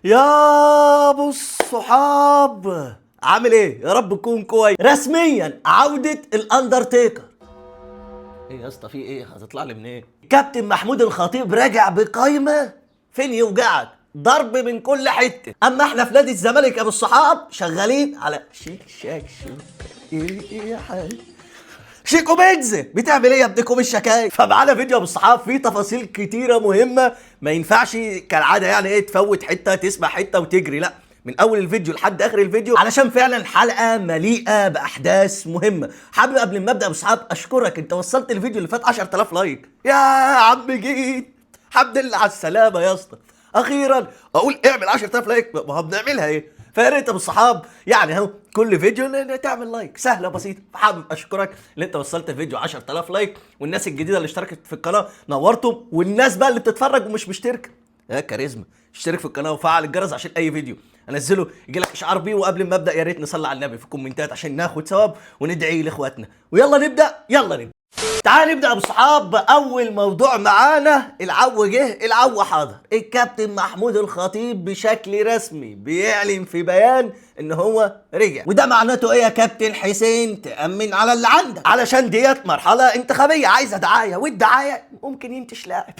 يا ابو الصحاب، عامل ايه؟ يا رب تكون كويس. رسميا عودة الاندرتيكر. ايه يا اسطى في ايه؟ هتطلع لي منين؟ كابتن محمود الخطيب راجع بقايمة فين يوجعك، ضرب من كل حتة. اما احنا في نادي الزمالك يا ابو الصحاب شغالين على شيك شاك شوك. ايه ايه يا حاج شيكو بيتزا، بتعمل ايه يا ابنكم الشكاية؟ فمعانا فيديو يا ابو الصحاب فيه تفاصيل كتيرة مهمة، ما ينفعش كالعادة يعني ايه تفوت حتة تسمع حتة وتجري، لا من اول الفيديو لحد اخر الفيديو علشان فعلا حلقة مليئة باحداث مهمة. حابب قبل ما ابدا يا ابو الصحاب اشكرك، انت وصلت الفيديو اللي فات 10000 like يا عم جيت، الحمد لله على السلامة يا اسطى. اخيرا اقول اعمل 10000 like، ما هو بنعملها ايه. فيا ريت ابو الصحاب يعني اهو كل فيديو تعمل like، سهلة بسيطة. حابب اشكرك ان انت وصلت الفيديو 10000 like، والناس الجديدة اللي اشتركت في القناة نورتم، والناس بقى اللي بتتفرج ومش مشتركة يا كاريزما اشترك في القناة وفعل الجرس عشان اي فيديو انزله يجي لك اشعار بيه. وقبل ما ابدا يا ريت نصلي على النبي في الكومنتات عشان ناخد ثواب وندعي لاخواتنا. ويلا نبدا، يلا نبدا. تعال نبدا ابو الصحاب. اول موضوع معانا، العو جه العو حاضر. الكابتن محمود الخطيب بشكل رسمي بيعلن في بيان ان هو رجع، وده معناته ايه يا كابتن حسين؟ تأمن على اللي عندك، علشان ديت مرحلة انتخابية عايزه دعاية، والدعايه ممكن ينتش لاعب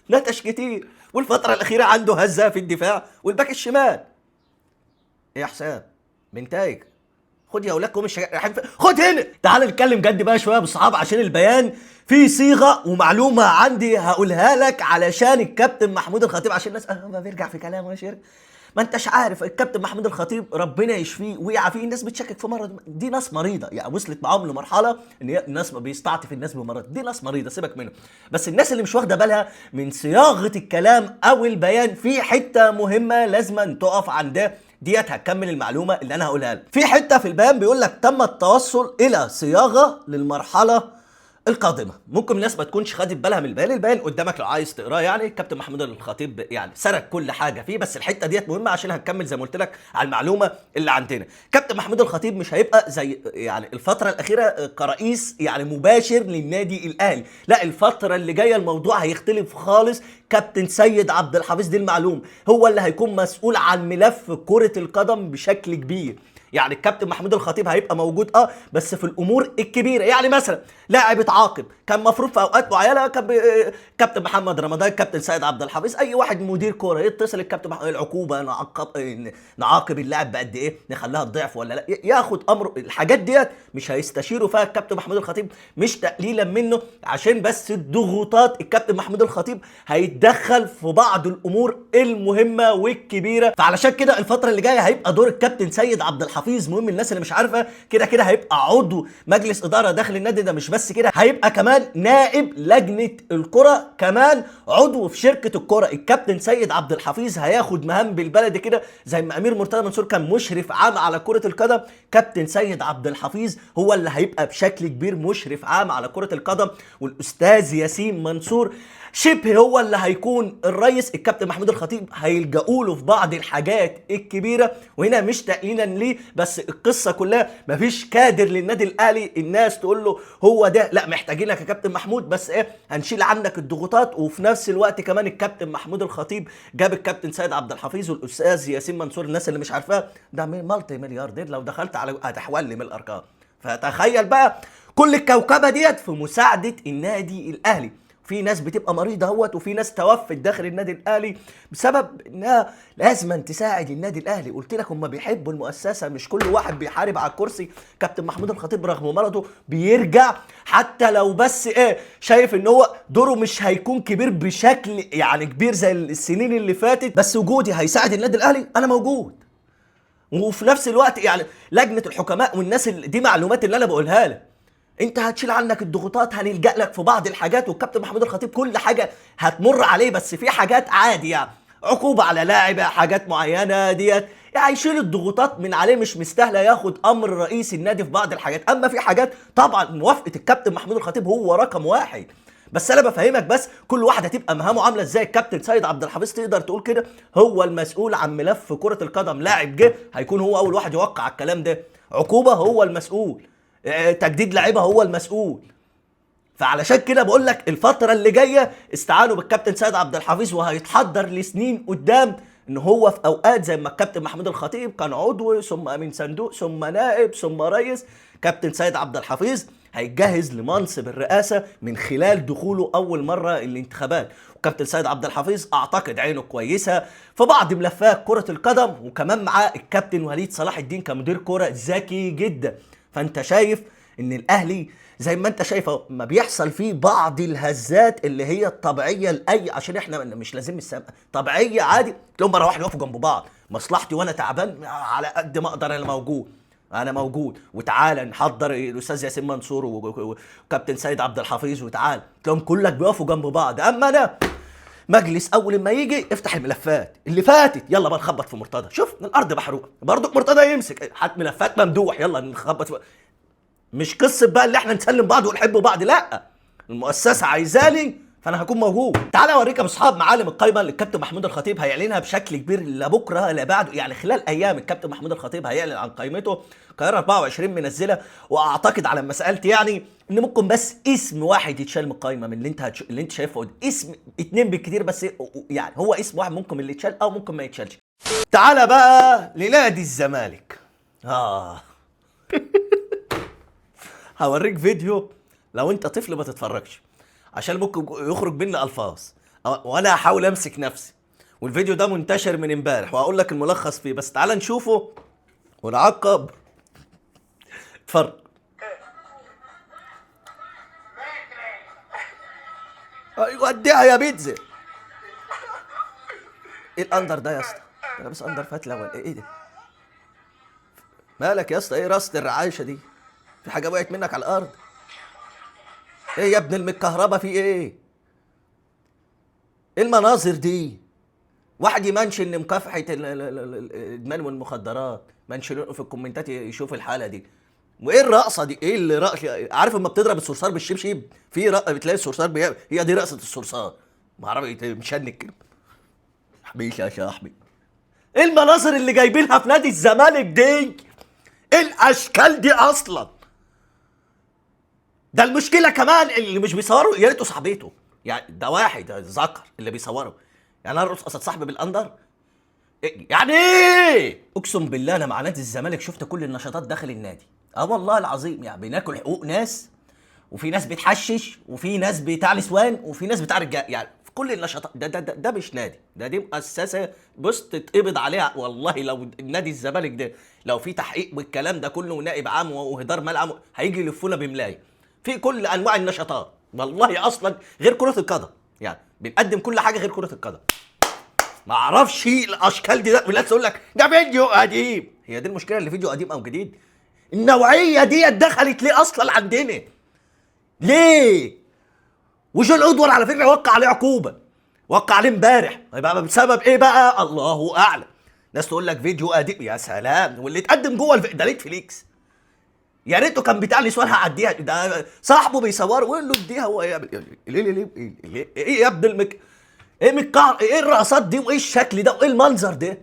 نتش كتير، والفترة الاخيرة عنده هزه في الدفاع والباك الشمال. ايه يا حسام بنتايج؟ خد يا اولادكم خد هنا. تعال نتكلم جد بقى شوية بالصحاب عشان البيان في صيغة ومعلومه عندي هقولها لك علشان الكابتن محمود الخطيب، عشان الناس ما بيرجع في كلامه يا شيخ. ما انتش عارف الكابتن محمود الخطيب ربنا يشفيه ويعافيه، الناس بتشكك في مرض، دي ناس مريضه يعني، وصلت معاهم لمرحلة ان الناس بيستعطف الناس بمرض، دي ناس مريضه سيبك منهم. بس الناس اللي مش واخده بالها من صياغة الكلام او البيان في حتة مهمة لازم تقف عندها، ديت هتكمل المعلومة اللي انا هقولها لك. في حتة في البيان بيقول لك تم التوصل الى صياغة للمرحلة القادمة. ممكن الناس ما تكونش خدت بالها من البيان، البيان قدامك لو عايز تقراه، يعني الكابتن محمود الخطيب يعني سرق كل حاجة فيه، بس الحتة ديت مهمة عشان هنكمل زي ما قلت لك على المعلومة اللي عندنا. كابتن محمود الخطيب مش هيبقى زي يعني الفترة الاخيرة كرئيس يعني مباشر للنادي الاهلي، لا الفترة اللي جاية الموضوع هيختلف خالص. كابتن سيد عبد الحفيظ دي المعلومة هو اللي هيكون مسؤول عن ملف كره القدم بشكل كبير. يعني الكابتن محمود الخطيب هيبقى موجود بس في الامور الكبيرة، يعني مثلا لاعب اتعاقب كان مفروض في اوقات معينة كان كابتن محمد رمضان، كابتن سيد عبد الحفيظ، اي واحد مدير كورة يتصل الكابتن العقوبة نعاقب اللاعب بقد ايه، نخليها الضعف ولا لا، ياخد امره. الحاجات ديت مش هيستشيروا فيها الكابتن محمود الخطيب، مش تقليلا منه عشان بس الضغوطات. الكابتن محمود الخطيب هيتدخل في بعض الامور المهمة والكبيرة، فعلشان كده الفترة اللي جاية هيبقى دور الكابتن سيد عبد الحفيظ مهم. الناس اللي مش عارفه كده كده هيبقى عضو مجلس ادارة داخل النادي ده، مش بس كده هيبقى كمان نائب لجنة الكره، كمان عضو في شركة الكره. الكابتن سيد عبد الحفيظ هياخد مهام بالبلد كده، زي ما امير مرتضى منصور كان مشرف عام على كره القدم، كابتن سيد عبد الحفيظ هو اللي هيبقى بشكل كبير مشرف عام على كره القدم، والاستاذ ياسين منصور شبه هو اللي هيكون الرئيس. الكابتن محمود الخطيب هيلجأوا له في بعض الحاجات الكبيرة، وهنا مش تقليلا ليه، بس القصة كلها مفيش كادر للنادي الاهلي الناس تقول له هو ده، لا محتاجينك يا كابتن محمود، بس ايه هنشيل عنك الضغوطات. وفي نفس الوقت كمان الكابتن محمود الخطيب جاب الكابتن سيد عبد الحفيظ والاستاذ ياسين منصور. الناس اللي مش عارفاه ده مالتي ملياردير، لو دخلت على هتحولي من الارقام. فتخيل بقى كل الكوكبه ديت في مساعدة النادي الاهلي. في ناس بتبقى مريضه اهوت، وفي ناس توفت داخل النادي الاهلي بسبب انها لازم تساعد النادي الاهلي. قلت لك هم بيحبوا المؤسسة، مش كل واحد بيحارب على الكرسي. كابتن محمود الخطيب رغم مرضه بيرجع، حتى لو بس ايه شايف ان هو دوره مش هيكون كبير بشكل يعني كبير زي السنين اللي فاتت، بس وجودي هيساعد النادي الاهلي، انا موجود. وفي نفس الوقت يعني لجنة الحكماء والناس دي معلومات اللي انا بقولها لك، انت هتشيل عنك الضغوطات، هنلجأ لك في بعض الحاجات. والكابتن محمود الخطيب كل حاجة هتمر عليه، بس في حاجات عادي يعني عقوبه على لاعب، حاجات معينة ديت يعني يشيل الضغوطات من عليه، مش مستاهلة ياخد امر رئيس النادي في بعض الحاجات. اما في حاجات طبعا موافقة الكابتن محمود الخطيب هو رقم واحد. بس انا بفهمك بس كل واحدة تبقى مهامه عامله ازاي. الكابتن سيد عبد الحفيظ تقدر تقول كده هو المسؤول عن ملف كره القدم، لاعب جه هيكون هو اول واحد يوقع على الكلام ده، عقوبه هو المسؤول، تجديد لعيبة هو المسؤول. فعلشان كده بقول لك الفترة اللي جاية استعانوا بالكابتن سيد عبد الحفيظ، وهيتحضر لسنين قدام. ان هو في اوقات زي ما الكابتن محمود الخطيب كان عضو ثم امين صندوق ثم نائب ثم رئيس، كابتن سيد عبد الحفيظ هيجهز لمنصب الرئاسة من خلال دخوله اول مرة الانتخابات. وكابتن سيد عبد الحفيظ اعتقد عينه كويسة في بعض ملفات كره القدم، وكمان معاه الكابتن وليد صلاح الدين كمدير كره ذكي جدا. فانت شايف ان الاهلي زي ما انت شايف ما بيحصل فيه بعض الهزات اللي هي الطبيعية لاي، عشان احنا مش لازم السبق طبيعية عادي، تلاقيهم مرة واحدة يقفوا جنب بعض، مصلحتي وانا تعبان على قد ما اقدر انا موجود، انا موجود، وتعالى نحضر الاستاذ ياسين منصور وكابتن سيد عبد الحفيظ، وتعالى تلاقيهم كلك بيقفوا جنب بعض. اما انا مجلس اول ما يجي افتح الملفات اللي فاتت، يلا بقى نخبط في مرتضى، شوف الارض محروقة برضك مرتضى يمسك هات ملفات ممدوح، يلا نخبط في... مش قصة بقى اللي احنا نسلم بعض ونحب بعض، لا المؤسسة عايزاني فانا هكون موجود. تعالى اوريك يا اصحاب معالم القايمة اللي الكابتن محمود الخطيب هيعلنها بشكل كبير لا بكره لا بعده، يعني خلال ايام الكابتن محمود الخطيب هيعلن عن قائمته. القاهرة 24 منزله، واعتقد على ما سالت يعني ان ممكن بس اسم واحد يتشال من القايمة من اللي انت اللي انت شايفه، اسم اتنين بالكتير بس، يعني هو اسم واحد ممكن اللي يتشال او ممكن ما يتشالش. تعالى بقى لنادي الزمالك. هوريك فيديو لو انت طفل ما تتفرجش عشان ممكن يخرج مني الفاظ، وانا هحاول امسك نفسي. والفيديو ده منتشر من امبارح وهقول لك الملخص فيه، بس تعال نشوفه ونعقب. اتفرج. ايوه اديها يا بيتزا. ايه ال under ده يا اسطى؟ ده لابس under فتله ولا ايه ده؟ مالك يا اسطى؟ ايه راسه الرعاشه دي؟ في حاجة وقعت منك على الارض؟ ايه يا ابن المكهربه في ايه؟ ايه المناظر دي؟ واحد يمنشن مكافحة الادمان والمخدرات، منشن في الكومنتات يشوف الحالة دي. وايه الرقصة دي؟ ايه اللي رقص؟ عارف اما بتضرب الصرصار بالشبشب في رقصه بتلاقي الصرصار هي دي رقصه الصرصار، ما اعرفش مشنك كده. حبيبي يا صاحبي، ايه المناظر اللي جايبينها في نادي الزمالك دي؟ ايه الاشكال دي اصلا؟ ده المشكلة كمان اللي مش بيصوروا يا ريته صاحبته، يعني ده واحد ذكر اللي بيصوره، يعني انا ارقص قصاد صاحبي بالاندر؟ يعني ايه؟ اقسم بالله انا مع نادي الزمالك شفت كل النشاطات داخل النادي، والله العظيم، يعني بناكل حقوق ناس، وفي ناس بتحشش، وفي ناس بتاع نسوان، وفي ناس بتاع رجال، يعني في كل النشاطات. ده ده ده, ده مش نادي، ده دي مؤسسة بص تتقبض عليها. والله لو نادي الزمالك ده لو في تحقيق والكلام ده كله ونائب عام وهدار مال عام هيجي يلفونا بملايه في كل انواع النشاطات، والله اصلا غير كرة القدم، يعني بنقدم كل حاجة غير كرة القدم. ما اعرفش الاشكال دي، والناس تقول لك ده فيديو قديم، هي دي المشكلة اللي فيديو قديم او جديد. النوعية دي دخلت ليه اصلا عندنا؟ ليه؟ وجون ادوار على فكرة وقع عليه عقوبه، وقع عليه امبارح، يبقى بسبب ايه بقى؟ الله اعلم. ناس تقول لك فيديو قديم، يا سلام، واللي اتقدم جوه ده نتفليكس، يا ريته كان بتاع نسوان هعديها، ده صاحبه بيصوره ويقول له اديها، هو يعمل ليه ليه ليه ايه يا ابن المك، ايه مكار، ايه الرقصات دي، وايه الشكل ده، وايه المنظر ده؟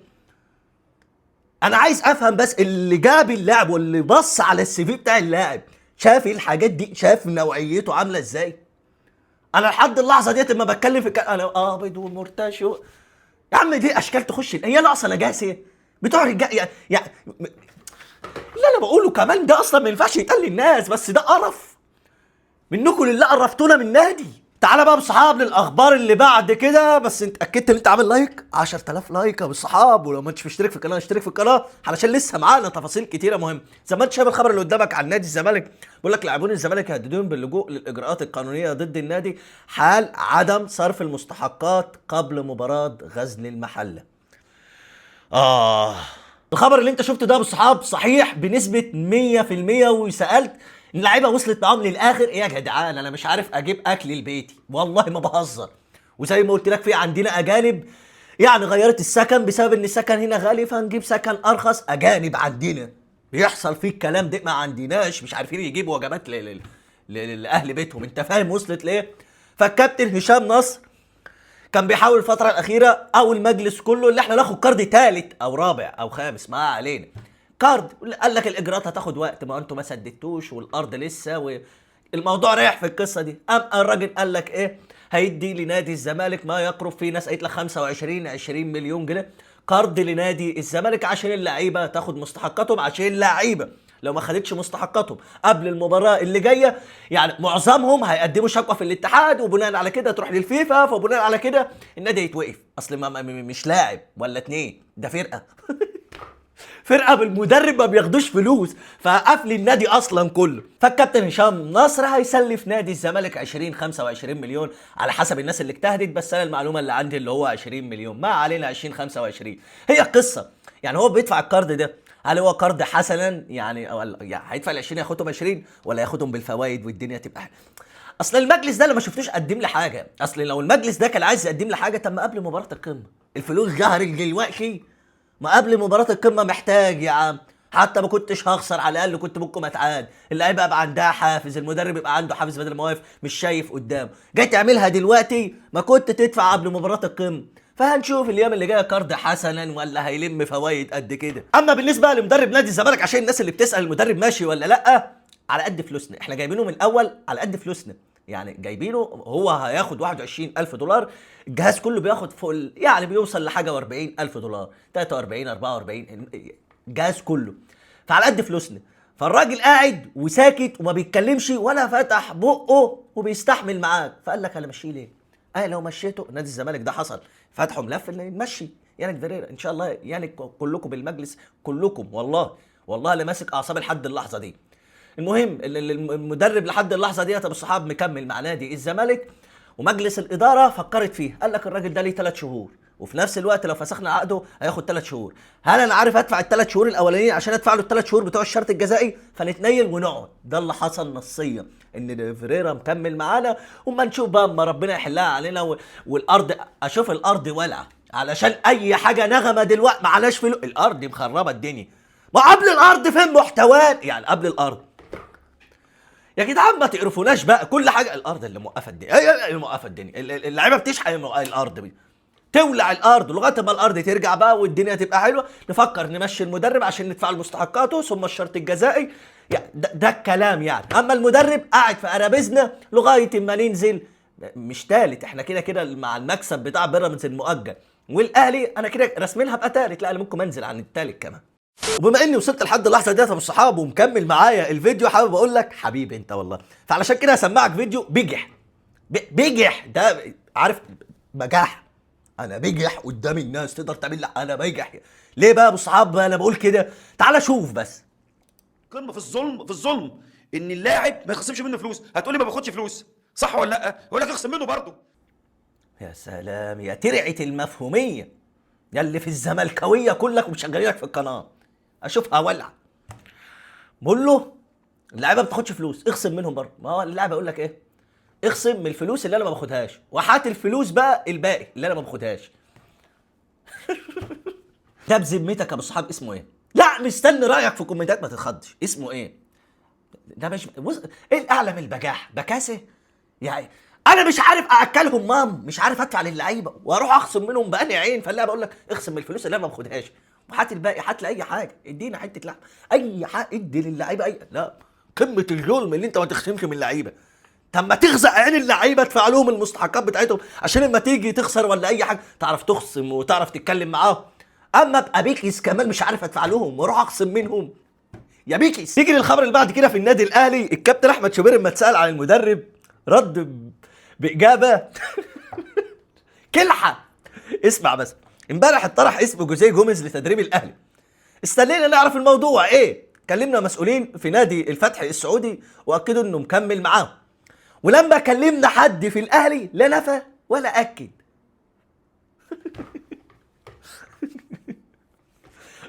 انا عايز افهم بس اللي جاب اللاعب واللي بص على السي في بتاع اللاعب شاف الحاجات دي، شاف نوعيته عامله ازاي؟ انا لحد اللحظة ديت لما بتكلم في انا قابض ومرتشي يا عم، دي اشكال تخش هي ناقصه نجاسة بتوع رجال يعني اللي انا بقوله كمان ده اصلا ما ينفعش يتقال للناس، بس ده قرف منكم لله، قرفتونا من النادي. تعالى بقى بالصحاب للاخبار اللي بعد كده، بس انت اكدت ان انت عامل like 10000 like يا بالصحاب، ولو ما انتش مشترك في القناة اشترك في القناة علشان لسه معانا تفاصيل كتيرة مهمة. زي ما انت شايف الخبر اللي قدامك عن نادي الزمالك، بيقول لك لاعبون الزمالك يهددون باللجوء للاجراءات القانونية ضد النادي حال عدم صرف المستحقات قبل مباراة غزل المحلة. الخبر اللي انت شفته ده بالصحاب صحيح بنسبة 100%، وسالت اللعيبة وصلت معاهم للاخر، ايه يا جدعان انا مش عارف اجيب اكل لبيتي، والله ما بهزر. وزي ما قلت لك في عندنا اجانب يعني غيرت السكن بسبب ان السكن هنا غالي فهنجيب سكن ارخص، اجانب عندنا بيحصل فيه الكلام ده، ما عندناش مش عارفين يجيبوا وجبات لاهل بيتهم، انت فاهم وصلت ليه؟ فالكابتن هشام نصر كان بيحاول الفترة الأخيرة أو المجلس كله اللي احنا ناخد كارد ثالث أو رابع أو خامس، ما علينا، كارد. قال لك الإجراءات هتاخد وقت، ما أنتوا ما سددتوش والأرض لسه والموضوع رايح في القصة دي. قام الراجل قال لك إيه؟ هيدي لنادي الزمالك ما يقرب، في ناس قالت لك 25 20 مليون جنيه قرض لنادي الزمالك عشان اللعيبة تاخد مستحقاتهم، عشان اللعيبة لو ما خدتش مستحقاتهم قبل المباراة اللي جاية يعني معظمهم هيقدموا شكوى في الاتحاد، وبناء على كده تروح للفيفا، فبناء على كده النادي هيتوقف. اصل ما مش لاعب ولا اتنين، ده فرقه فرقه بالمدرب ما بياخدوش فلوس، فقفل النادي اصلا كله. فالكابتن هشام نصر هيسلف نادي الزمالك 20 25 مليون على حسب الناس اللي اجتهدت، بس انا المعلومة اللي عندي اللي هو 20 مليون، ما علينا 20 25. هي قصة يعني هو بيدفع الكارد ده، هل هو قرض حسنا يعني، او يعني هيدفع ال 20 ياخدهم 20 ولا ياخدهم بالفوائد والدنيا تبقى حلوة؟ اصل المجلس ده انا ما شفتوش قدم لي حاجة. اصل لو المجلس ده كان عايز يقدم لي حاجة، طب ما قبل مباراة القمه الفلوس ظهرت دلوقتي، ما قبل مباراة القمة محتاج يا عم، حتى ما كنتش هخسر، على الأقل كنت ممكن أتعاد، اللعيبة يبقى عندها حافز، المدرب يبقى عنده حافز بدل ما واقف مش شايف قدامه. جاي تعملها دلوقتي، ما كنت تدفع قبل مباراة القمة. فهنشوف الايام اللي جاية قرض حسنا ولا هيلم فوايد قد كده. اما بالنسبة لمدرب نادي الزمالك، عشان الناس اللي بتسال المدرب ماشي ولا لا، على قد فلوسنا، احنا جايبينه من الاول على قد فلوسنا، يعني جايبينه هو هياخد 21,000 دولار، الجهاز كله بياخد فوق يعني بيوصل لحاجة و40,000 دولار، 43 44 الجهاز كله، فعلى قد فلوسنا. فالراجل قاعد وساكت وما بيتكلمش ولا فتح بقه وبيستحمل معاك، فقال لك انا ماشي ليه؟ لو مشيته نادي الزمالك ده حصل، فتحوا ملف اللي نمشي يانيك فيريرا ان شاء الله، يعني كلكم بالمجلس كلكم، والله والله اللي ماسك اعصابي لحد اللحظة دي. المهم المدرب لحد اللحظة دي ابو الصحاب مكمل مع نادي الزمالك، ومجلس الادارة فكرت فيه، قال لك الراجل ده ليه 3 شهور، وفي نفس الوقت لو فسخنا عقده هياخد 3 شهور، هل انا عارف ادفع ال3 شهور الاولانيين عشان ادفع له ال3 شهور بتوع الشرط الجزائي؟ فنتنيل ونقعد. ده اللي حصل نصيا، ان فيريرا مكمل معانا، وما نشوف بقى اما ربنا يحلها علينا والارض، اشوف الارض ولعه علشان اي حاجة نغمة دلوقتي معناش فلوس، الارض مخربه الدنيا. ما قبل الارض فين محتواه؟ يعني قبل الارض يا جدعان ما تقرفوناش بقى، كل حاجة الارض اللي موقفه الدنيا، اللي موقفه الدنيا، اللعيبة بتشحن الارض دي، تولع الارض لغاية ما الارض ترجع بقى والدنيا تبقى حلوة، نفكر نمشي المدرب عشان ندفع له مستحقاته ثم الشرط الجزائي، يعني ده الكلام يعني. اما المدرب قاعد في قرابيزنا لغاية ما ننزل مش تالت، احنا كده كده مع المكسب بتاع بيراميدز المؤجل والاهلي انا كده رسمينها ابقى تالت، لا انا ممكن انزل عن التالت كمان. وبما اني وصلت لحد اللحظة ديت يا ابو الصحاب ومكمل معايا الفيديو، حابب اقول لك حبيبي انت والله، فعلشان كده هسمعك فيديو بجح بجح، ده عارف بجاح، انا بجح قدام الناس، تقدر تعمل لا انا بجح ليه بقى يا ابو الصحاب؟ انا بقول كده، تعال شوف بس. قمة في الظلم، في الظلم ان اللاعب ما يخصمش منه فلوس. هتقولي ما باخدش فلوس صح ولا لا؟ يقول لك اخصم منه برضه. يا سلام يا ترعه المفهوميه يا اللي في الزملكاويه كلك ومشغلينك في القناة، اشوفها ولع. بقول له اللعيبة ما بتاخدش فلوس، اخصم منهم برضه. ما هو اللاعب يقول لك ايه؟ اخصم من الفلوس اللي انا ما باخدهاش، وحات الفلوس بقى الباقي اللي انا ما باخدهاش. ده بذمتك يا ابو الصحاب اسمه ايه؟ لا مستني رايك في الكومنتات ما تتخضش، اسمه ايه؟ ده مش بص ايه الاعلى من البجاح؟ بكاسه؟ يعني انا مش عارف ااكلهم مام، مش عارف ادفع للعيبة واروح اخصم منهم بأني عين، فاللاعب اقول لك اخصم من الفلوس اللي انا ما باخدهاش وهات الباقي، هات لي اي حاجة، ادينا حتة لحم، اي حاجة، ادي للعيبة اي. لا قمة الظلم اللي انت ما تخصمش من اللعيبة. طب ما تغزق عين اللعيبة، ادفع لهم المستحقات بتاعتهم عشان لما تيجي تخسر ولا اي حاجة تعرف تخصم وتعرف تتكلم معاهم. اما ابقى بيكيس كمان مش عارف ادفع لهم واروح اخصم منهم يا بيكيس. نيجي للخبر اللي بعد كده في النادي الاهلي، الكابتن احمد شوبير لما اتسال عن المدرب رد باجابة كلحه. اسمع بس، امبارح اتطرح اسم جوزيه جوميز لتدريب الاهلي، استنينا نعرف الموضوع ايه، كلمنا مسؤولين في نادي الفتح السعودي واكدوا انه مكمل معاهم، ولما كلمنا حد في الاهلي لا نفى ولا اكد.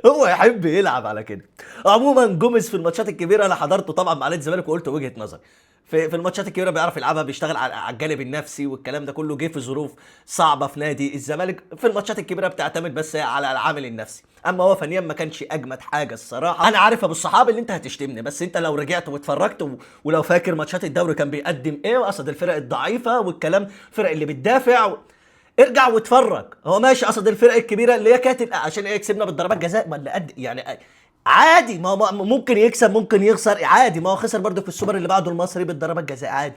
هو يحب يلعب على كده. عموما جوميز في الماتشات الكبيرة انا حضرته طبعا مع نادي الزمالك وقلت وجهه نظري في الماتشات الكبيرة بيعرف يلعبها، بيشتغل على الجانب النفسي والكلام ده كله، جه في ظروف صعبة في نادي الزمالك، في الماتشات الكبيرة بتعتمد بس على العامل النفسي، اما هو فنيا ما كانش اجمد حاجة الصراحة. انا عارف ابو الصحاب اللي انت هتشتمني، بس انت لو رجعت واتفرجت ولو فاكر ماتشات الدوري كان بيقدم ايه وقصد الفرق الضعيفة والكلام، الفرق اللي بتدافع ارجع واتفرج، هو ماشي قصد الفرق الكبيرة اللي هي كانت عشان ايه كسبنا بالضربات جزاء، ما اللي قد يعني عادي، ما هو ممكن يكسب ممكن يخسر عادي، ما هو خسر برده في السوبر اللي بعده المصري بالضربات جزاء عادي.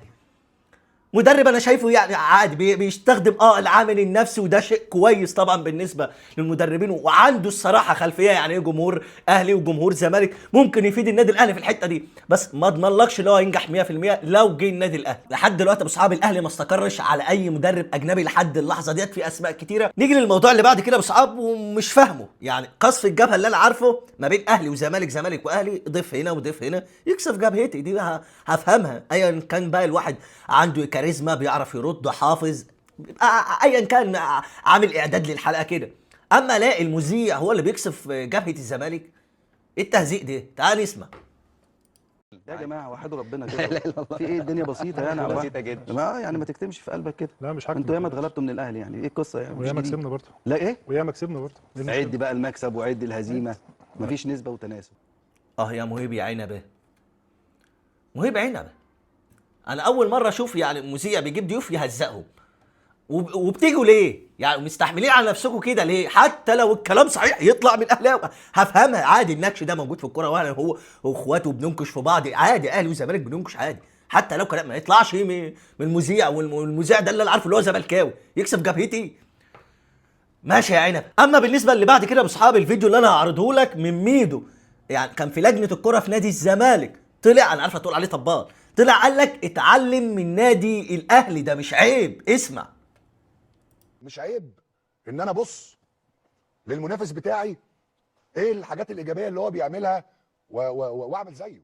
مدرب انا شايفه يعني عادي بيستخدم العامل النفسي، وده شيء كويس طبعا بالنسبة للمدربين، وعنده الصراحة خلفية يعني ايه جمهور اهلي وجمهور زمالك، ممكن يفيد النادي الاهلي في الحتة دي، بس ما اضمنلكش ان هو ينجح 100% لو جه النادي الاهلي. لحد دلوقتي ابو صحاب الاهلي ما استقرش على اي مدرب اجنبي لحد اللحظة ديت، في اسماء كتيرة. نيجي للموضوع اللي بعد كده ابو صحاب ومش فاهمه، يعني قصف الجبهة اللي انا عارفه ما بين اهلي وزمالك، زمالك واهلي، ضيف هنا وضيف هنا يكسف جبهتي دي هفهمها، ايا كان بقى الواحد عنده كاريزما، بيعرف يرد، حافظ، ايا كان عامل اعداد للحلقة كده. اما لا المذيع هو اللي بيكسف جبهة الزمالك، ايه التهزيق ده؟ تعال نسمع. يا جماعة وحدوا ربنا كده، في ايه؟ الدنيا بسيطة يعني، بسيطة جدا. ما يعني ما تكتمش في قلبك كده. لا مش حاجة، انتوا ياما اتغلبتوا من الاهلي، يعني ايه القصة يعني؟ وياما كسبنا برضه. لا ايه؟ وياما كسبنا برضه. عد بقى المكسب وعد الهزيمة، مفيش نسبه وتناسب. يا مهيب يا عنبة، مهيب عنبة. انا اول مرة اشوف يعني مذيع بيجيب ضيوف يهزقهم، وبتيجوا ليه؟ يعني مستحملين على نفسكم كده ليه؟ حتى لو الكلام صحيح يطلع من الاهلاوي هفهمها عادي. النكش ده موجود في الكورة، وانا هو واخواته بننكش في بعض عادي، اهلي وزمالك بننكش عادي، حتى لو كلام ما يطلعش من المذيع، والمذيع ده اللي انا عارفه اللي هو زملكاوي يكسب جبهتي. ماشي يا عنب. اما بالنسبة اللي بعد كده باصحاب الفيديو اللي انا هعرضه لك من ميدو، يعني كان في لجنة الكورة في نادي الزمالك، طلع انا عارفه تقول عليه طبال، طلع قال لك اتعلم من نادي الاهلي، ده مش عيب. اسمع، مش عيب ان انا ابص للمنافس بتاعي ايه الحاجات الايجابية اللي هو بيعملها واعمل زيه.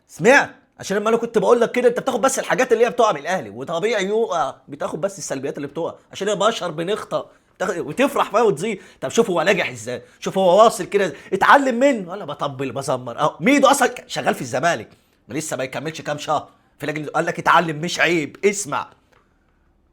سمعت؟ عشان لما انا كنت بقول لك كده انت بتاخد بس الحاجات اللي هي بتقع من الاهلي، وطبيعي يقع، بتاخد بس السلبيات اللي بتقع، عشان هي بشر بنخطأ وتفرح بقى وتزيد. طب شوف هو ناجح ازاي، شوف هو واصل كده، اتعلم منه. ولا بطبل بزمر. ميدو اصلا شغال في الزمالك لسه ما يكملش كام شهر في لجنة، قال لك اتعلم مش عيب. اسمع،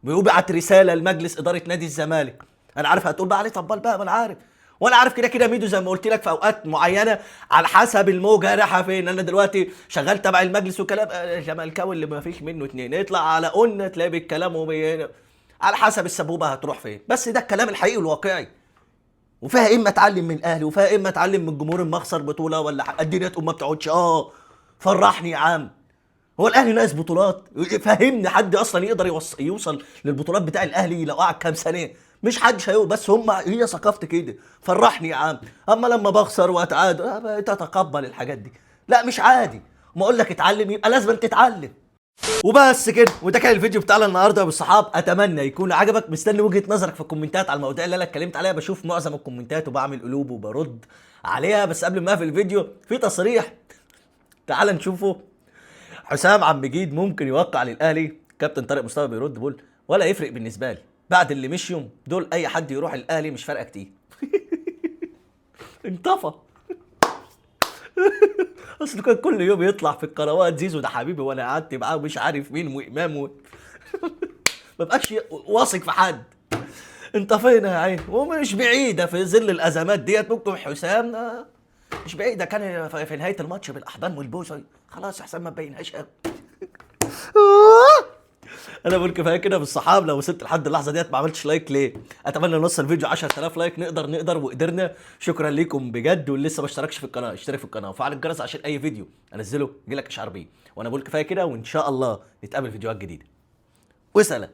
ويبعت رسالة لمجلس ادارة نادي الزمالك. انا عارف هتقول بقى عليه طبال بقى، ما انا عارف، وانا عارف كده كده ميدو زي ما قلت لك في اوقات معينة على حسب الموجه رايحة فين. انا دلوقتي شغال تبع المجلس وكلام زملكاوي اللي ما فيش منه اتنين، يطلع على قلنا تلاقي بالكلام على حسب السبوبه هتروح فين. بس ده الكلام الحقيقي والواقعي. وفيها اما اتعلم من الاهلي، وفيها اما اتعلم من جمهور المخسر بطوله ولا الدنيا تقوم ما بتقعدش. فرحني يا عم، هو الاهلي ناقص بطولات؟ فهمني حد اصلا يقدر يوصل للبطولات بتاع الاهلي لو قعد كام سنة؟ مش حدش هيقول، بس هم هي ثقافتي كده، فرحني يا عم. اما لما بخسر واتعادل تتقبل الحاجات دي، لا مش عادي. ما اقول لك اتعلم يبقى لازم تتعلم. وبس كده، وده كان الفيديو بتاعنا النهارده بالصحاب، اتمنى يكون عجبك. مستني وجهة نظرك في الكومنتات على المواضيع اللي انا اتكلمت عليها، بشوف معظم الكومنتات وبعمل قلوب وبرد عليها. بس قبل ما اقفل الفيديو في تصريح تعال نشوفه. حسام عبد المجيد ممكن يوقع للاهلي، كابتن طارق مصطفى بيرد بيقول ولا يفرق بالنسبة لي، بعد اللي مشيهم دول اي حد يروح الاهلي مش فارقه كتير. انطفى. اصل كان كل يوم يطلع في القنوات زيزو ده حبيبي وانا قعدت معاه ومش عارف مين وامام ما بقاش واثق في حد. انطفينا يا عين، ومش بعيدة في ظل الازمات ديت ممكن حسام مش بعيدة كان في نهاية الماتش بالاحضان والبوسه، خلاص يا حسام ما تبينهاش قوي. انا بقول كفاية كده بالصحاب. لو وصلت لحد اللحظة ديت ما عملتش like ليه؟ اتمنى نوصل الفيديو 10000 like، نقدر وقدرنا. شكرا ليكم بجد، واللي لسه ما اشتركش في القناة اشترك في القناة وفعل الجرس عشان اي فيديو انزله يجيلك اشعار بيه. وانا بقول كفاية كده، وان شاء الله نتقابل في فيديوهات جديدة. وسلام.